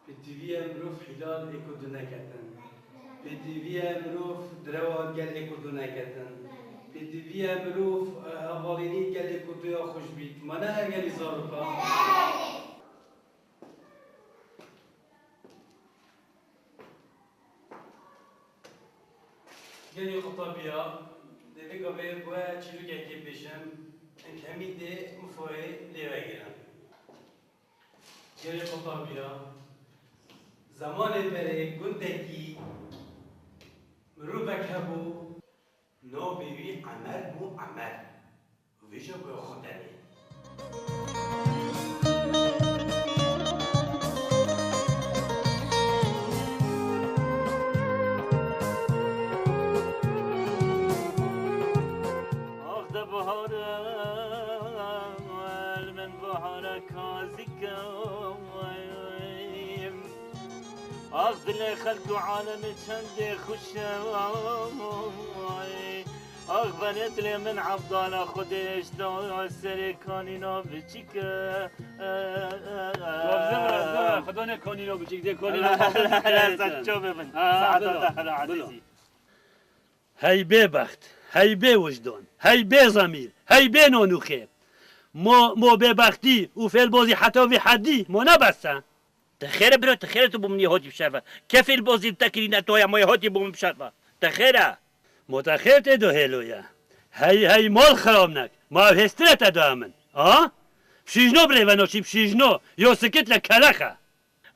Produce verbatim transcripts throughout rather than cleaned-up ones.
Bi tivîya mirov hîlal ê ku du neketin. Bi tivîya mirov direwa gelê ku du neketin. Bi tivîya mirov, eh, hevalînî gelê ku du ya xweş bît. Ma ne ev gelî zaroka? Gelî qutabiya, dê vê gavê we çîrokekê bêjim, enkemî dê mifoyê lê vegirin. Gelî qutabiya, zemanê berê gundekî mirovek hebû, navê wî Emer bû, Emer. Vêca ku xwe tenê. Ax de bahar el min bahara kazî ke. Ax dilê xelk û alemê çendê xweş e. Ax benê dilê min Evdala Xwedê ji da serê kanîna biçîke. Zimre, zimre, Xwedê ne kanîna biçîk, dê kanîna Allah, Allah, Allah, ço bibin. Ha, saeta bilo, te hela bilo. Ezîzî. Hey bêbext, hey bê wijdan, hey bê zemîr, hey bê nan û xêb. Mo, mo bêbextî û fêlbozî heta vî heddî mo ne bes e? Te xêr e biro, te xêr e tu bo min yê hatî bi şerf e. Ke fêlbozî te kirîne toya mo yê hatî bo min bi şerf e. Te xêr e. Mo te xêr tê do hêlo ye. Hey, hey mal xirabnek. Ma ev hêstir e te doya min. A? Pişîjno birêveno çî pişîjno. Yo sikit le kelex e.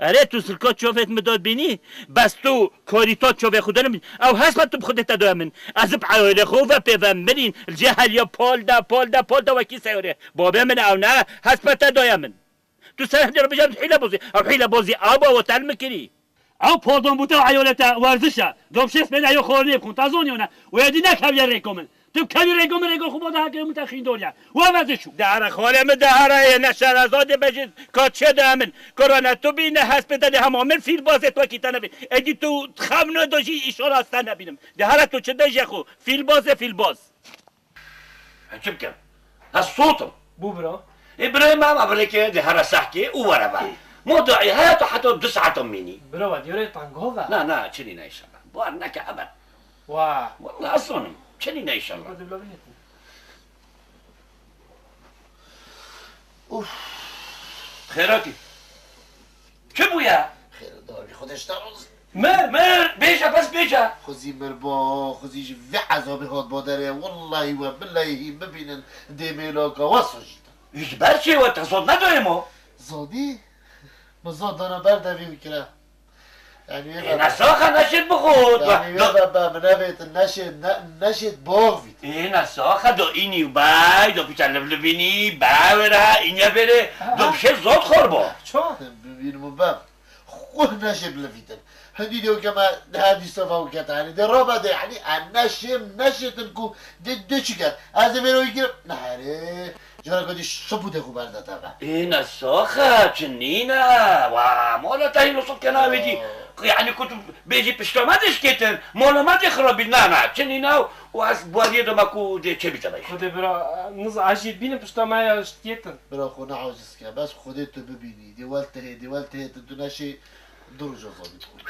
Erê, tu silka çavêt mi dad bînî, bes tu karîta çavê xwe de nebîn. Ew hespa tu bi xwe de te daya min. Ez bi eyalê xwe ve pê ve mirîn, li cê heliya pal de, pal de, pal de wekî seyarê. Babê min ew ne, hespa te daya min. Tu ser hindê re bijart hîlebozî. Ew hîlebozî aba we tel mi kirî? Ew pardon bû te û eyalê te werziş e. Dom şêst pêne yo xwarinê bixwin, te zaniyo ne. Wê dî nekevye rêko min. Tu kevî rêgo min rêgo xwe bode heke min te xîndor ye. Wa vezê çû. Dehara xwarê min dehara ye, ne şereza dê bejî ka çê de min. Kora ne tu bî ne hespê te dê hema min fîlbazê tu wekî te nebî. Êdî tu xevno do jî îşora ez te nebînim. Dehara tu çi de jê xwe? Fîlbazê fîlbaz. Ez çi bikim? Ez sotim. Bû bira. Ê birayê me, me birêkê dehara sehkê û were ve. Ê. Mo daî heye tu heta du saeta mînî. Bira ve diyore tango ve. Na, na, çinî ne înşallah. Bar neke ebed. Wa. Wallah ez zanim. Çinî ne înşallah. Hadi bila binêtin. Uf. Xêratî. Çi bûye? Xêr, dawî Xwedê ji te razî. Mir, mir, bêje, bes bêje. Xwezî mir ba, xwezî ji vê ezabê hat ba derê. Wellahî we bileyhî bibînin dê mêlaka we sojîtin. Ji ber çi we te zad nedayê mo? Zadî? Min zad dana ber devî û kire. Yanî wê Ê, be, nesaxa neşêt bixwit. Yanî wê be, be, min nevêtin neşêt, ne, neşêt bax vît. Ê, nesaxa do înî û bay, do pîça livlivînî, bay wêre, înye bêrê, do pişê zot xor bo. Ço? Bibînim û bem. Xwe neşê bilivîtin. Hindî dê weke me her dîsa ve weke te, yanî dê rabe dê, yanî, e, neşêm, neşêtin ku dê, dê çi ket. Ez dê vêro wî girim. Neherê. Cara ku dî şibûdê xwe berde te ve. Ê ne sax e, çi nîne. Wa, mola te hîn wesif kena wê dî. Aa. Yani ku tu bêjî pişta me dê şikêtin, mola me dê xirab bî. Na, na, çi nîne û ez bariyê dime ku dê çê bî te ve. Xwedê bira, niz ecî bînin pişta me ya şikêtin. Bira xwe ne aciz ke, bes Xwedê tu bibînî. Dê wel tihê, dê wel tihê, tu, tu neşê du roja zavî dixwî.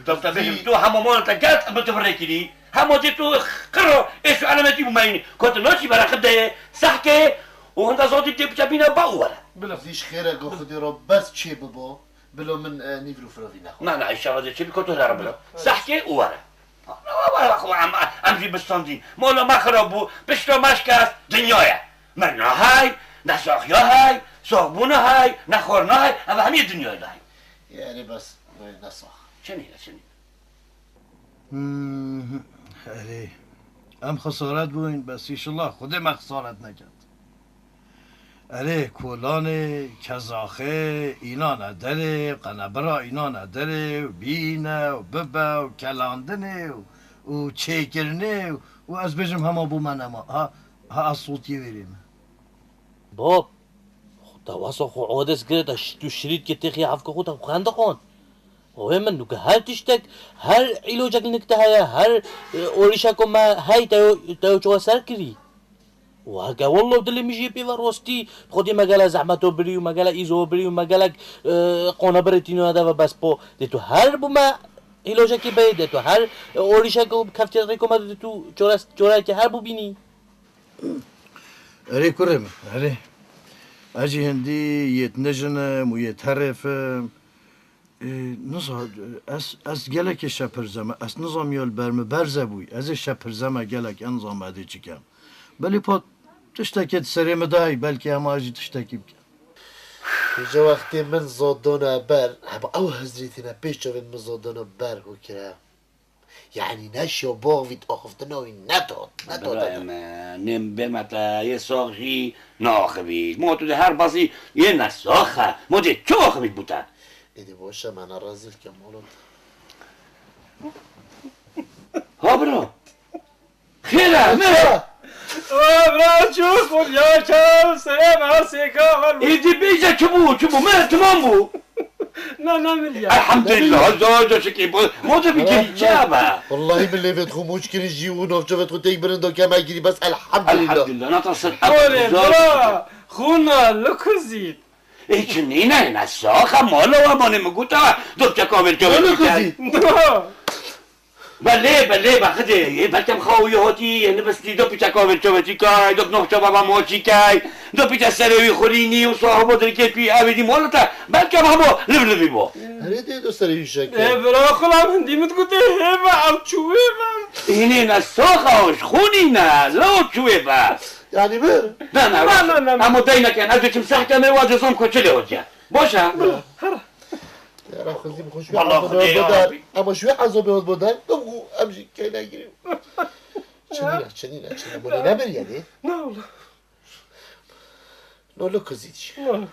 Dewta bêjim, tu hema mola te gert bi tu birêkirî. Hema dê tu qiro êş û elemetî bûmayînî. Ku tu naçî bereqi de sehkê û hinda zodî tê biçe bîne ba û were. Bila. Zî ji xêreke Xwedê re bes çê bibo, bilo min, e, nîvro firovî nexwe. Na, na, înşallah dê çê bî ku tu hilere bilo. Sehkê û were. Em, em jî bistandîn. Mola me xirab bû, pişta me şikest, dinya ye. Mirina hey, nesaxiya hey, saxbûna hey, nexwarina hey, ev hemî dinyayê de hey. Erê bes, wê nesax. Çi nîne, çi nîne. Hmm, erê. Em xesaret bûyn, bes înşallah Xwedê me xesaret neket. Erê, kolanê, kezaxê, înan e derê, qenebira înan e derê, û bîne, û bibe, û kelandinê, û, û çêkirinê, û, û ez bêjim hema bo me nema. Ha, ha ez sotiyê wêrê me. Bab, xwe te wesa xwe ades kir, te ş-, tu şirît kir têxî hevka xwe te xwe xende xwend. Wê min, nuke her tiştek, her îlocek li nik te heye, her, e, orîşeko me hey, te yo, te yo çawa ser kirî. Û heke wilo dilê min jî pê ve rostî, xwedî me gelek zehmeto birî û me gelek îzo birî û me gelek, e, qonebirê tîno de ve bes po. Dê tu her bo me îlocekî bey, dê tu her, e, orîşek û keftê rêko me dê tu çores-, çorayekê her bo bînî. Erê kurê min, erê. Ez jî hindî yê dinijin im û yê terêf im. Ê, niza-, ez, ez gelekê şepirzeme. Ez nizam ya li ber min berze bûy. Ez ê şepirzeme gelek, ez nizam ez ê çi kem. Belê pat tiştekê di serê min dayî, belkî hema ez jî tiştekî bikim. Hêja wextê min zot dana ber, heba ew hezrêtî ne pêş çavên min zot dana ber hûkire. Yanî neşiya bax vît axiftina wî netot, netot. Birayê me, nêm bê me te yê sax jî naxivît. Ma tu dê her basî yê nesax e. Ma dê çi axivît bû te? Êdî boş e, me ne rezîl ke molo. Ha bira. Xêr e, me. Bira çû xul ya çav serê me sêka ver. Êdî bêje çi bû, çi bû? Me timam bû. Na, na, min ya. Elhamdülillah, zor zor şikî bu. Moda bir kere çaba. Wallahî min lêvê xwe moç kirin jî û navçavê xwe têk birin do kema girî bes elhamdülillah. Elhamdülillah, na ta sed. Olê, bira, xuna, li kuzî. Ê çi nîne, ne saxa, mala we manê min gota, dopçe kavêl kavêl. Li kuzî. Belê, belê, be xidê, ê, belkem xawiye hotî, yê nibistî, do piçe kavêl çavetî kay, do navça baba moçî kay, do piçe serê wî xurînî û sahibo dirkê tu yî evê dî molite, belkem hemo liv livî bo. Herê dê do serê wî şeke. Ê, bira xulam hindî min digotê, hêva ew çû wê be. Înê ne saxa, ji xûnî ne, lew çû wê be. Yanî bir? Ne, ne, na, na, na, na. Emo dey neken, ez diçim sehke me, wa cezam ko çi lê hotiye. Boş e. Bira, her. Yara xizî bi xwe şû. Vallahi ezabê Xwedê ya Rabbi. Ama şû ezabê hot bo der, tu em jî keyne girî. Çinîne, çinîne, çinîne. Bo ne bir yedi. Ne ola? No lo kizî. Ne ola?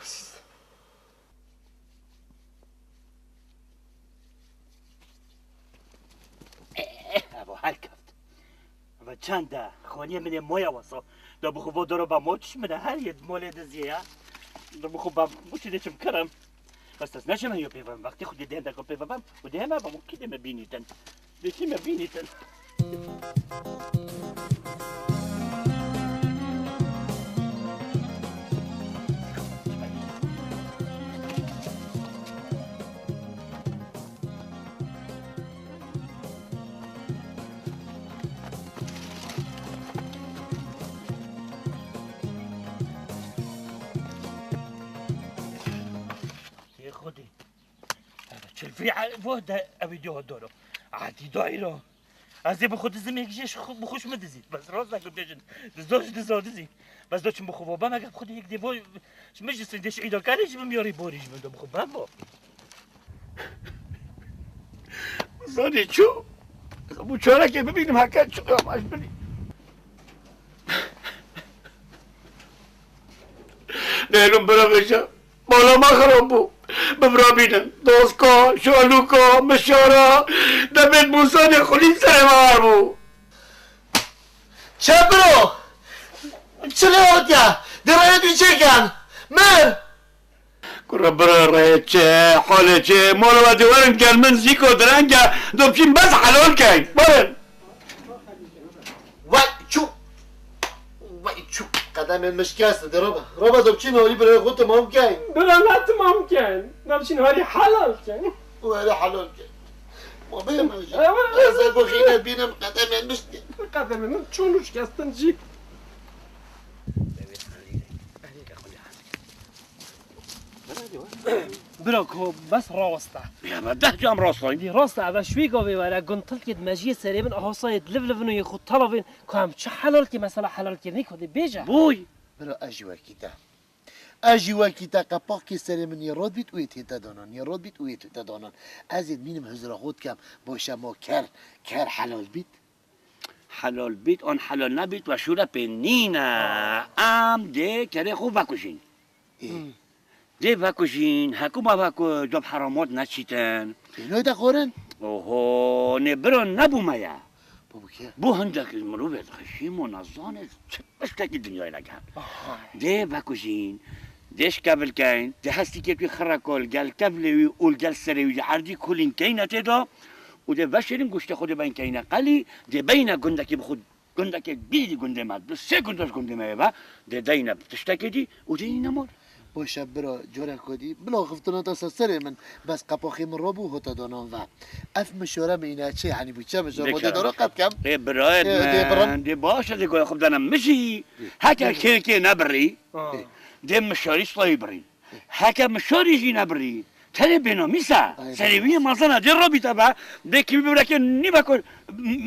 Eh, abo hal keft. Ve çend e? Xweniye min ê moya wesa. Da bi xwe vo doro ba moç min e, her yê molê diziye ya. Da bi xwe ba moçî de çim kirim. Bes ez neçim yo pê vem. Vextê xwe dê denda ko pê vem. Xwe dê heme ba mo kî dê me bînîtin. Dê kî me bînîtin. Ê Xwedê. Ev çilfî e, vo de ew dî ho doro. Adî dayro. Ez ê bi xwe dizim, yek jê bi xwe ji min dizî. Bes rast e ku bêjin. Dizo ji dizo dizî. Bes do çim bi xwe vo beme gep xwe de yek dê vo. Ji min ji sindê ji îdakarê ji min miyarî borî ji min do bi xwe bem bo. Zanî çû? Bu çorekê bibînim heke çû ya maş bilî. Lêlûn bira vêje. Mala me xirab bû. Bi bira bînin. Doska, şalûka, mişara. Demên Mûsanê xulî serê me har bû. Çe biro? Çi lê hatiye? Dirayet wî çêken. Mir. Kura bira rê çi, holê çi, molo we dê werin gel min zîko direng e, dopçîn bes helal keyn. Werin. Vay çû. Vay çû. Qedemên min şikestin. De roba. Roba dopçîn holî birayê xwe timam keyn. Bira ne timam keyn. Dopçîn holî helal keyn. Were helal keyn. Ma bê min jî. Ewa. Ez ê ku xîne bînim qedemên min şikestin. Qedemên min çûn û şikestin jî. Bira ko bes rawesta. Ya me deh cam rast ay. Dî rast e, eve şûyê gavê were, guntilkê di mejiyê serê bin ahosayê di liv livin û yê xwe talavên ku em çi helal kê mesela helal kirinê ku dê bêje. Boy. Bira ez jî wekî te. Ez jî wekî te qepaqkê serê min yê rot bît û yê tê te danan, yê rot bît û yê tê te danan. Ez ê dimînim hizra xwe dikem, boşe ma ker, ker helal bît. Helal bît an helal nebît we şûre pê nîne. Em dê kerê xwe vekujîn. Ê. Dê vekujîn, hekû me veko, cob heramot neçîtin. Ê, noy de xorin? Oho, nê biro nebûme ye. Bû bike. Bû hindek mirovê dixişîm û nezanê çi tiştekî dinyayê negihan. Aha. Dê vekujîn, dê şkebil keyn, dê hestîkê wî xireko li gel kevlê wî û li gel serê wî erdî kulîn keyne tê de. Û dê veşêrin goştê xwe dê beyn keyne qelî, dê beyne gundekî bi xwe, gundekê bîrî gundê me, du sê gund ji gundê me ye ve, dê deyne tiştekê dî û dê yîne mal. Boşe bira, corek xwe dî, bila xiftina te ser serê min, bes qepaxê min rabû hota danan ve. Ev mişore min îne çê, henî bû çe mişore, Dê ma dê çere dara bike. Qet kem. Ê birayê Ê, dê birim. Min, dê baş e, dê goya xwe bidene min jî. Heke kêrkê nebirî, Aa. dê mişarî slayî birî. Heke mişarî jî nebirî, tenê bênamîs e. Ay, Serê wî yê bênamîs. Mezin e, dê rabî te be, dê kî birekê nîve ku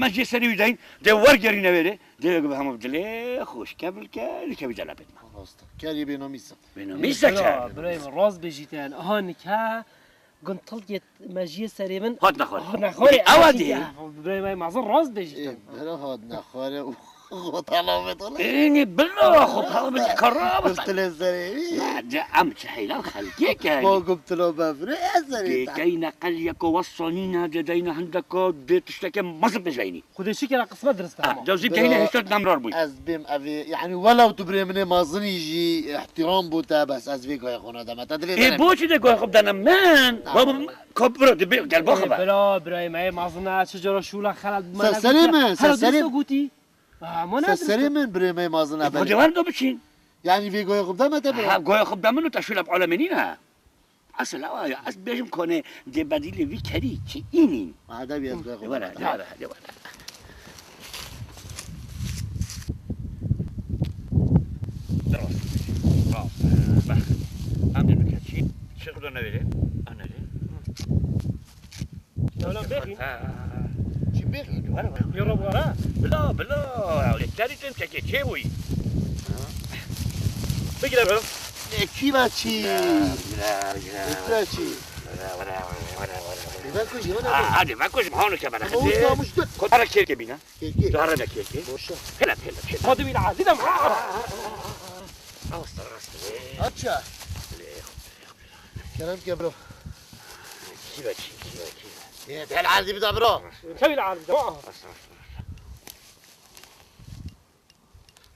me jê serê wî deyn, dê wergerîne wêrê, dê bi hema dilê xwe şkebil ke, dikevî delapê me. Rast e. Kerî bênamîs e. Bênamîs e Bira, ke. Birayê min rast bêjî te. Aha nika guntilkê mejiyê serê min. Hat nexwarê. Hat nexwarê. Ewa dî. Birayê min mezin rast bêjî te. Ê, bira hat nexwarê û Xwe talavê dole. Ê, nê bila, xwe talavê kara bita. Gumtile serê wî. Ya, de em çi heyran xelkê ke. Xwe gumtilo bevre serê te. Keyne qeliyeko wesa nîne, de deyne hindeka, de tişteke mezin pêş veynî. Xwedê şikera qismet dirist Ah, ama. de zî Bira, keyne hêşta namrar bûy. Ez bêm evê, yani welaw tu birê min ê mazinî jî ihtiram bû te, bes ez vê gayê xwe nademe te dilê Ê, te boçî de gayê xwe bidene min? Na, Baba, wala. Ka bira, de bê, gel Ê, baxa be. Bira, birayê me, ê mazina, çi cara şûla xelat bû, Ser me serê negotiye. min, ser Hela serê dûsa gotî. Ah, ma Ser ne serê min birê me mazin Xwedê ebelê. wer do biçîn. Yani vê goya xwe bideme te bira. Ha, goya xwe bide min û te şûla bi alemê nîne. Esil ewa ya, ez bêjim kone dê bedîlê vî kerî çi înîn. Ha, de bir ez goya xwe De were, bideme. de were, de were. Rast. Rast. Bak. Em de bir keçî. Çi xwe do neverê. Anelê. Wala bêxî. Ha, ha, ha. Çi bêxî? Wala, wala. Yê Rab wala. Bila, bila. Lê kerî tim çekê çê bûyî. Bigire be. E, kî ve çî? Bila, bila, bila. Bigire çî? Bila, bila, bila, bila, bila. Ve kujî, ve Ha, kujî. hadi, ve kujî, hanu ke bana. Ama usta muşkil. Kotara kêrkê bîne. Kêrkê. Dare ne kêrkê. Boşa. Hele, hele, hele. Hadi bir azî de. Rast, rast. Aça. Lê. Kerem ke bro. Kî ve çî, kî ve, kî ve. Ê, del erdî bida bro. Çavi le erdî bida. Rast, rast, rast.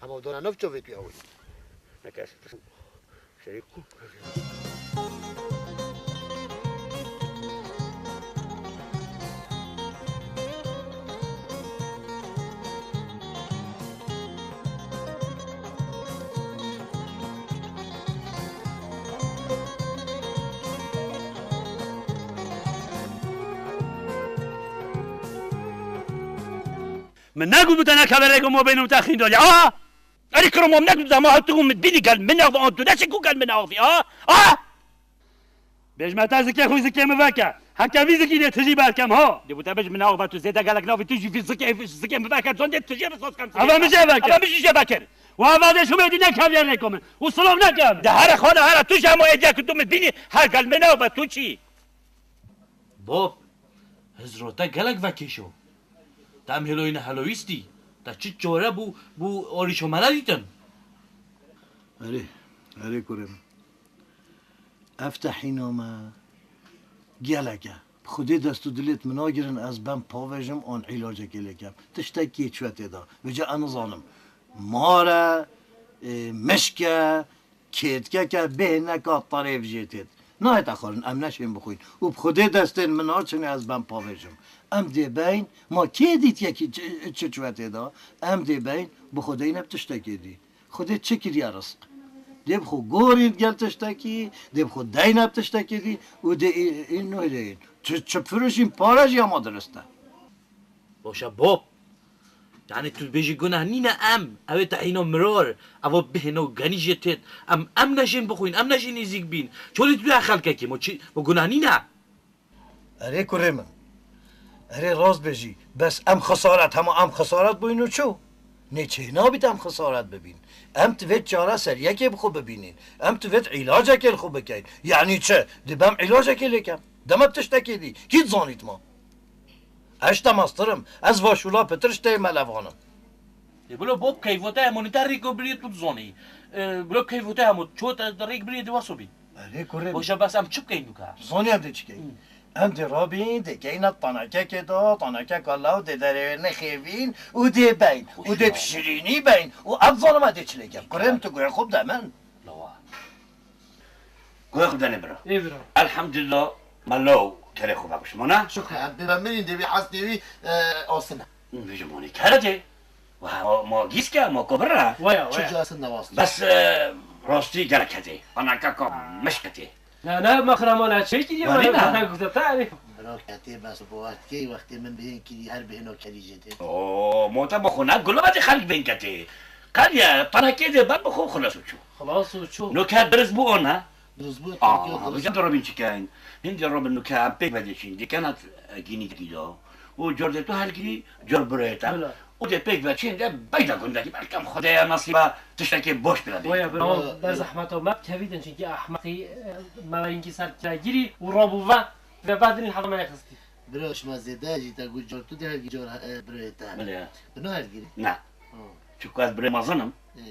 Hema dona nov çovê tu ya wî. Neke ez. Şey. Min negot bi te neke verê ku ma bênim te xîndalî. Aha! Erî kiro ma min negot bi te ma hewtigo min bînî gel min axivî an tu neşê ku gel min axivî. Aha! Aha! Bêjme te zikê xwe zikê min veke. Heke vî zikî dê tijî berkem ha. Dê bo te bêj min axive tu zêde gelek navî tu jî vî zikê, zikê min veke can dê tijî risas kem. Eve min jê vekir. Eve min jî jê vekir. Wa eve dê şûmê dî neke vê rêko min. Û silav nekem. De here xala here tu jî hema êdiya ku tu min bînî her gel min axive tu çî. Bab, hizra te gelek vekêşo. Te em hêloyîne helowîstî. Te çi çare bû, bû arîşo me nedîtin? Erê, erê kurê min. Ev tehîna me gelek e. Bi Xwedê dest û dilêt min nagirin ez bem pavêjim an îlacekê lê kem. Tiştekî çi ye tê de. Vêca ez nizanim. Mar e, Ê, mişke, kêtkeke, bêhneka tarêv jê têt. Nahête xwarin, em neşên bixwîn. Û bi Xwedê destên min naçine ez bem pavêjim. Em dê beyn, ma kê dît yekî çi, çi çûye tê de? Em dê beyn, bi Xwedê ne bi tiştekê dî. Xwedê çi kiriye rizq? Dê bi xwe gorîn gel tiştekî, dê bi xwe deyne bi tiştekê dî û dê ê, ê nû hêleyên. Çi, çi firûşîn pare jî ama dirist e. Boşa Bob. Yani tu dibêjî guneh nîne em. Ew ê te hîna mirar. Ev bihêno genî jê têt. Em, em neşên bixwîn, em neşên nêzîk bîn. Çolî tu ya xelkekî mo çi, mo guneh nîne. Erê kurê min. Erê rast bêjî. Bes em xisaret, hema em xisaret bûyn û çû? Nê çê nabît em xisaret bibîn. Em divêt çareseriyekê bi xwe bibînîn. Em divêt îlacekê li xwe bikeyn. Yanî çi? Dibem îlacekê lêkem. Deme tiştekê dî. Kî dizanît ma? Ez ji te mestir im. Ez va şûla pitir ji te yê melevan im. Ê, bila Bob keyfa te hemû te rêko biriyê tu dizanî. Ê, bila keyfa te hemû ço te rêk biriyê di weso bî. Erê kurê. Boşa bes em çi bikeyn duka? Zanî em dê çi keyn? Hı. Em dê rabîn, dê keyne tanekekê de, tanekeka law dê derê nexêvîn û dê beyn. Û dê bi şirînî beyn. Û em zanim em dê çi lê kem. Kurê min tu guhê xwe bide min. Lawa. Guhê xwe bide ne bira. Ê bira. Elhamdülillah, me law kerê xwe vebişmana. Şükür. Em dê be mirîn dê wî hestê wî, e, asine. Ji monî kere tê. Wa, ma, ma gîske, ma kobir e. Waya, waya. Çi asin ne wastî. Bes, e, rastî gelek hetê. Ana kaka mişk hetê. Ne, ne, mexremana çê kiriye, Warî bana ne? Bana gute tarî. Bira ketê bes bo wextkê, wextê min bihên kirî, her bihêno kerî jê tê. Oo, mota bo xwe ne, gula tê xelk bên ketê. Qal ye, tanekê dê ben bo xwe xilas û çû. Xilas û çû. No ket diriz bû ona. Dizbû Aa, tanekê hocam da Robin çi keyn? Hindê Robin nuke em pêk ve diçin. Dikena gînî dikî do. Û cor de tu her gînî cor buraya ta. Bila. Û de pêk ve çin de beyda gundakî. Belkem Xwedaya nasîba tiştekê boş bira. Oya, bila. Bila. Ber zehmet o. Me kevîdin çünkü ahmeqî, e, me ve inkî ser kiragirî û Rob û ve ve badin hada me xistî. Bira şima zêde jî te got cor tu de her gî cor, e, buraya ta. Bila. Bina her gîrî. Na. Çuka ez birê mezin im. Ee,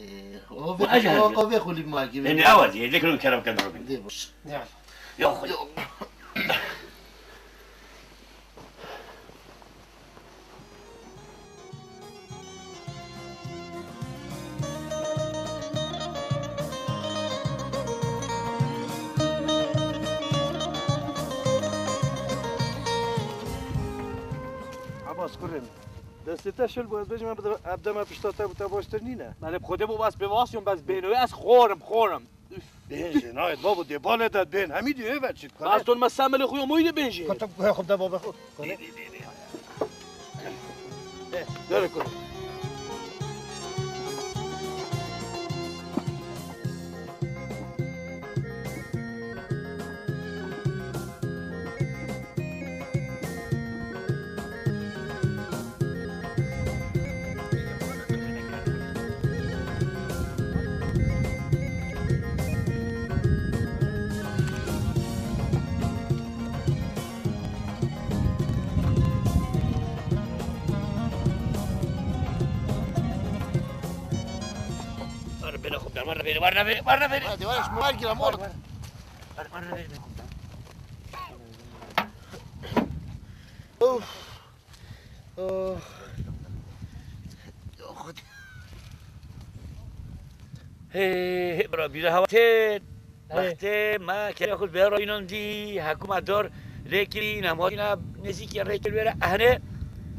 o vê, o, o vê xulî malkî vê. Ênî ew ez ê, lê kirin kerem ken robin. Dê boş. Ya. Ya xulî. Abbas kurê min. Destê te şil bû, ez bêjim, em bi-, ev dema pişta te bû, te baştir nîne. Belê, bi Xwedê bû, ez pê vasiyom, bes bêhno, ez xor im, xor im. Üf. Bên jê, nayet babo, dê balê te bên, hemî dî ê ve çit kare. Ez ton me semelê xwe yo moyî de bên jê. Kutum, xwe de babo xwe. Dê, dê, dê, dê. Eh, dere kur. Warne bêrê, warne bêrê, warne bêrê. Hadi, warne, şima wargire, mor. Warne bêrê, bêrê. Of. Oh. Hê, hê, bira, bîra hewa tê. Hey. Wextê me kerê xwe bê rayînon dî, hekûma dor lê kirî, nemhatîna nêzîkî rê kir wêre, ehne.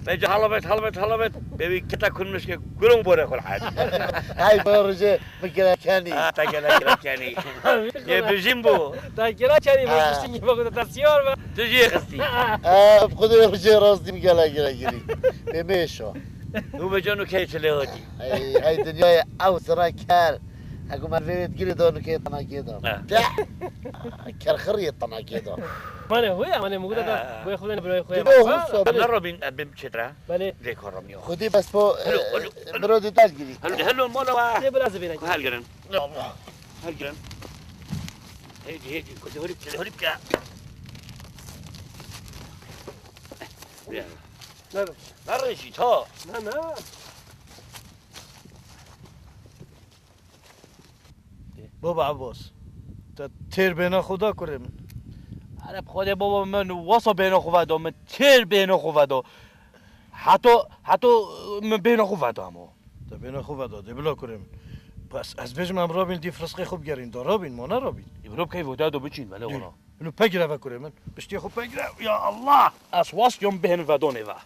Bence halabet, halabet, halabet. Bê wî keta kulmişke gurun bore xwe hal. Hey, bira rojê. Bi gelekenî. Ha, te gelekenî. Yê bijîn bû. Te gelekenî, ha. Bijîn bû, te siyar be. Tu jî xistî. Ha, bi Xwedê rojê rastî bi gelekenî. Bê mêşo. Û be canu key çile hotî. Hey, hey, dinyayê ew sira ker. Heko me vê girê da nûkê tanakê da. Ha. De. Ker xiriyê tanakê da. Mane, hoya, mane, muguda da. Ha. Boya Xwedê ne, boya Xwedê. Dibe o husa. Ne robin, e, bim çetra. Belê. Lê korom yo. Xwedê bes po, hello, e, hello, hello. Biro de dergirî. Hello, hello, mola wa. Lê biraz bine. Ku hal girin. Ya Allah. Hal girin. Hêdî, hêdî, ku hurip ke, hurip ke. Ya. Ne be? Ne rejî, ta. Ne, ne. Baba Abbas, te têr bêhna xwe da kurê min. Erê bi Xwedê baba min wasa bêhna xwe veda, min têr bêhna xwe veda. Heto, heto min bêhna xwe veda mo. Te bêhna xwe veda, dê bila kurê min. Bes ez bêjim em rabîn dî rizqê xwe bigerîn, da rabîn, ma nerabîn. Îmro bi keyf û dad û biçîn, belê Dî. Wala. Hûn pegire vekurê min. Piştî xwe pegire, ya Allah! Ez wastiyam bihên ve donê ve.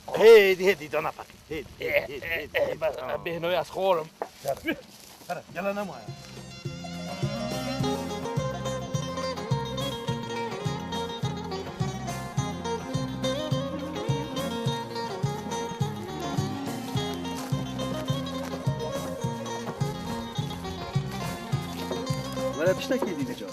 Hêdî, hêdî, dana paqî. Hêdî, hêdî, hêdî, hêdî, hêdî. Bes, bihên wê ez xorim. Gel. Here, gele nemaye. Were tiştekî dî dica.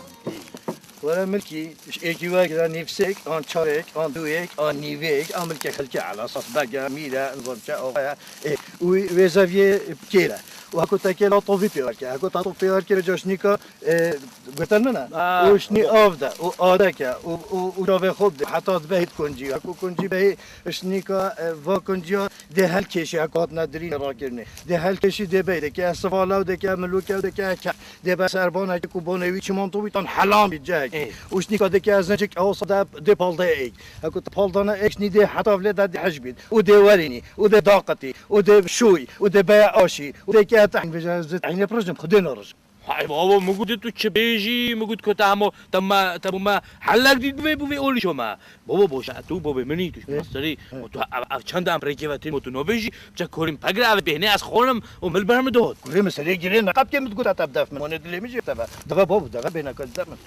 Were milkî, ji êkî wek de nîvsêk, an çarêk, an duyêk, an nîvêk, an milkê xelkê, ala esas beg e, mîr e, nizam çi, ava ye. Ê, û wê zeviyê kêr e. Û heko te kê la tovî pê werke. Heko te tov pê werke, vêca şinîka, e, gotin min e. Ha. Û şinî av de, û adek e, û, û, û çavê xwe de, heta dibehît kuncî. Heko kuncî behî, şinîka, e, va kunciya dê helkêşî, heko hatine dirînê rakirinê. Dê helkêşî dê bey, dê ke sivala, dê ke milûke, dê ke ke. Dê be serbanekê ku bonê wî çimanto bî, tan helam bî cek. Ê. Û şinîka dê ke zincik, ew sada dê paldeyê êk. Heko te paldana êk şinî dê heta vlê de dê hej bît. Û dê werînî. Û dê daqitî, û dê şûy, û dê beye aşî, û dê ke tehîn bêje, ez dê tehînê birijim, Xwedê narijim. Hay baba, min got tu çi bêjî, min got ku te hemo, te me, te bo me helek dît bivê, bivê olî şo me. Baba boşa, tu babê min î, tu ji He. Mastirî, He. Mo tu ev, ev çend em rêkê ve tê, mo tu nabêjî, biçe korîm pegre, ev bêhnê ez xwanim û min li ber min dihot. Kurê min serê girê neqeb kê min digot te bi def min. Wanê dilê min jê te ve. Deve bab, deve bêhna ke def min.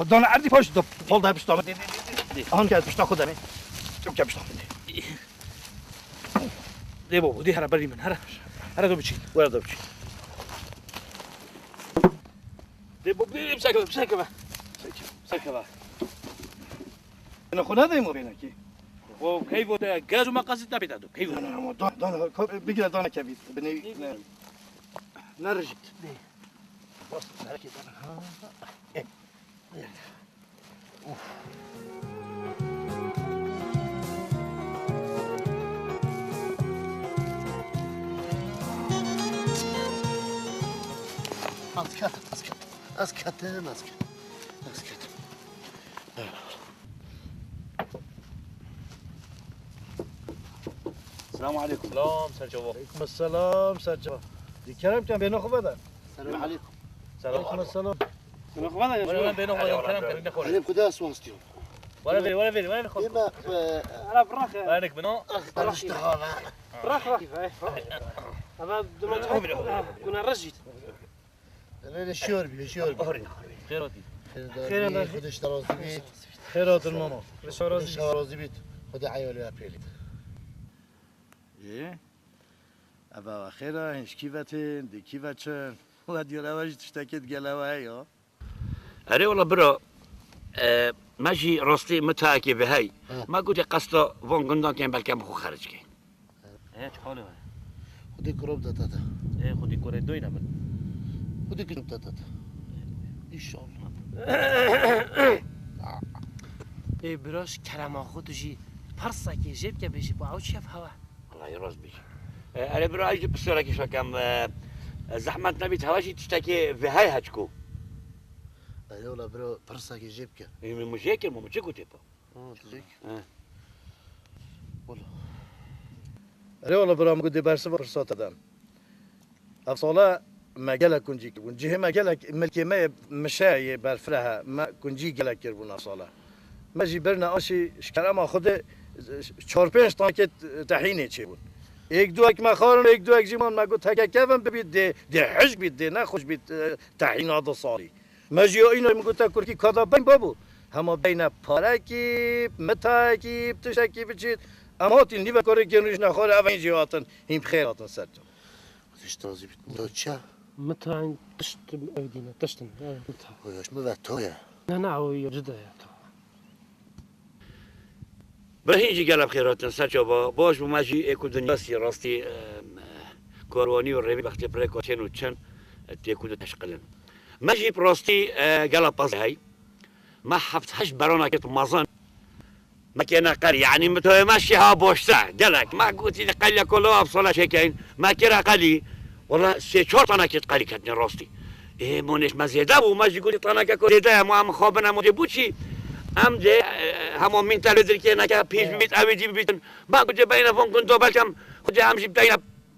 Dana erdî paş de pal de pişta min. Dê, dê, dê, dê, dê. An ke pişta xwe demê. Çabuk ke pişta min. Dê babo, dê here berî min, here. Here do biçî. Were do biçî. Dê babo, dê, dê, bisekeve, bisekeve. Bisekeve. Ena xwe nedeyim o bênekî. O keyf o te, gez û me qezî te pê te do. Keyf o. Dana, dana, dana, bigire dana kevît. Binê, ne. Nerijît. Dê. Bas, nerekê dana. Ha. Eh. Uf. Az ketim, az ketim. Az ketim, az ketim. Az ketim. Selamun aleyküm. Selam, serçava. Aleyküm selam, serçava. Dî kerem ken bêhna xwe vede. Selam aleyküm. Selam. Aleyküm selam. Bêhna xwe vede. Were, were, bêhna xwe vede, kerem ken, ne xwe. Elê xwe de ez wastiyam. Were vêrê, were vêrê, were xwe. Dême, e, Ara bırak ya. Were nek bino. Bırak işte hala. Bırak, bırak. Ama duman çok. Kuna rejit. Lê lê şiyor bî, şiyor bî. Xêr hatî. Xêr hatî. Xêr hatî. Xwedê ji te razî bît. Xêr hatin mama. Xwedê ji te razî bît. Xwedê eyalê we pêlît. Ê? Eva we xêr e, hîn ji kî ve tên, dê kî ve çin? We diyar ewe jî tiştekê digel ewe heye. Erê wela bira, e, me jî rastî mitayekê bi hey. He. Me gotê qesta van gundan kên belke em xwe xeric kên. He, çi halê we? Xwedê kurop de te de. Ê, Xwedê kurê doyne min. Xwedê kurop de te de. Înşallah. Ê, bira ji kerema xwe tu jî pirsekê jê bike bêjî, bo ew çi ye bi hewe? Wellahî rast bêjî. E, erê bira, ez jî pirsiyarek jê bikim, e, e, zehmet nebît, hewe jî tiştekê vê hey heçko. Erê wela bira, pirsekê jê bike. Ê, min jê kir, min çi gotê pa? Ha, tu jê kir. He. Wela. Erê wela bira, min got dê bersiva pirsa te dem. Ev sala me gelek kuncî kiribûn. Cihê me gelek, milkê me yê mişe yê berfireh e. Me kuncî gelek kiribûn ev sala. Me jî birine aşî ji kerema Xwedê çar pênc tanekê tehînê çêbûn. Êk duwek me xwarin, êk duwek jî man, me got heke kevin bibît dê, dê hişk bît, dê nexweş bît, e, tehîna du salî. Me jî ya îna min gote kurkî ka da beyn babo. Hema beyne parekî, mitayekî, tiştekî biçît. Em hatîn nîve korê kên rûj nexware, ev hîn jî hatin, hîn bi xêr hatin ser can. Xwedê ji te razî bît. Mita çi ye? Mita hîn tişt ev dîne, tiştin. Ev mita. Hoya ji min ve to ye. Ne, ne, o ya cida ye. Bi hîn jî gelek xêr hatin, serçava. Baş bû me jî ê ku dinya sî rastî, e, karwanî û rêvî bextê pirê kaçên û çin, e, tê ku diteşqilin. Me jî bi rastî, e, gela pez hey. Me heft heşt berana kêt mezin. Me kêne qelî, yanî mitoyê me şîha boşte, gelek. Me gotî di qelya ku lo ev sala çêkeyn. Me kêre qelî. Wela sê çar tane kêt qelî ketine rastî. Ê, monêş me zêde bû, me jî gotî taneke ku zêde ye, ma em xabin em dê bû çî? Em dê, e, hema mîn te li dirkê neke pêş bibît, ew ê cî bibîtin. Me gotê beyne van gunda belkem, xwedê em jî beyne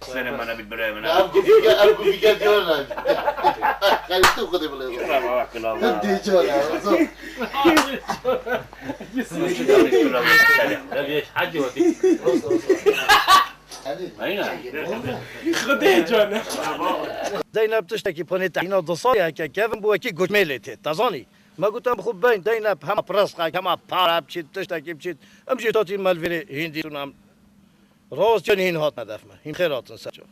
Sene bana bir birayım. Ev gufî gel, ev gufî gel diyor lan. Kalite o kadar bile. Hep diyeceğim ya. Hadi. Aynen. Xwedê can e. Zeynep tiştekî ponê tehîna du salî heke kevin bû wekî goçmêlê tê. Te zanî? Me gotin bi xwe beyn Zeynep hema piresqek, hema para biçît, tiştekî biçît. Em jî tatî me li vêrê hîndî tûn em. Rast çend hîn hatine def me. Hîn xêr hatin ser çav.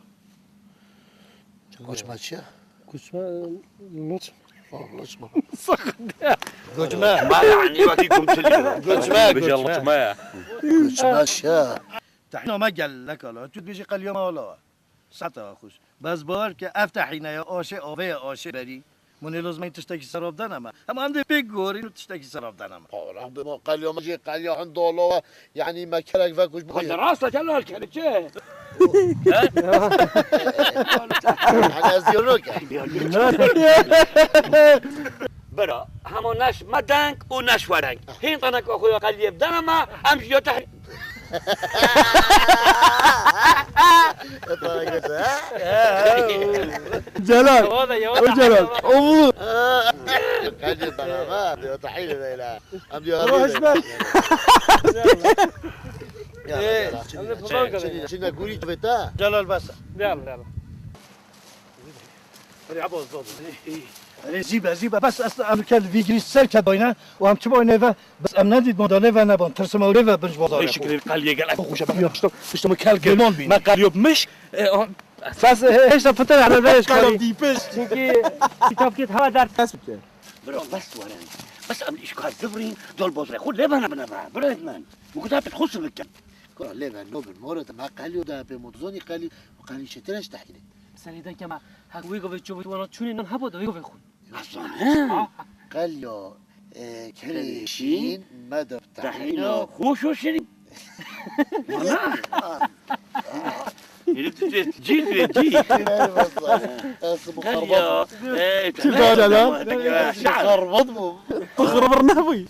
Goçma çi ye? Goçma, e, loç. Goçme. Ma yani wekî gumtilî. Goçme, Bêje goçme. Goçme ya. Goçme şa. Tehîna me gelek ala. Tu dibêjî qeliya me ala. Seta xweş. Bes bawer ke ev tehîne ya aşê avê ya aşê berî. Mûnê loz me tiştekî serab dene me. Hema em dê pêk gorîn û tiştekî serab dene me. Qala be ma qeliya me jê qeliya hin dala we. Yanî me kerek vekuş bixwe. Xwe rast e, kelal kerek çi? He? Yanî ez diyor ke. Bira, hema neş me deng û neş wereng. Hîn teneka xwe ya qeliyê bidene me, em ji ya tehr- Celal. Yawa da, yawa da. O Celal. Oğlum. Kaçın sana ha. Diyor tahil eyle. Am diyor. Roş be. Ya, Ee, ya, şimdi, şimdi, şimdi guri tüfeta. Celal bas. Yalla, yalla. Hadi abi, hızlı olun. Erê zîbe, zîbe, bes ez em kel vî girî ser ke dayne û em çi boyne ve, bes em nedît modalê ve neban, tirsim ew lê ve binc bozar. Şikir qeliyê gel, ez xweşe bexşto, pişto me kel gel. Limon bîne. Me qeliyo bimiş, e, o- Bes, e, hêşta fitir hebe vê eşkarî. Dîpiş. Çünkü kitap git ha dert. Bes bike. Bro, bes were. Bes em îşkar divrîn, dol bozre. Xwe lê bana bine be. Bro, etmen. Bu kadar pet xwe bikin. Kura lê ve, no bin, moro te me qeliyo da pê mutuzoni qeli, qeli şetir eş tahkine. Serê de kema, hek wê govê çû, wana çûnê nan hebo da wê govê xwe. Hasan, he? Qelya, e, kerê şîn, me de tahîna. Tahîna, xoş û şirîn. Mana? Êdî tu cî, cî tu cî. Ez muxarbat. Qelya, e, çi qala la? Muxarbat bû. Muxarbat nebû.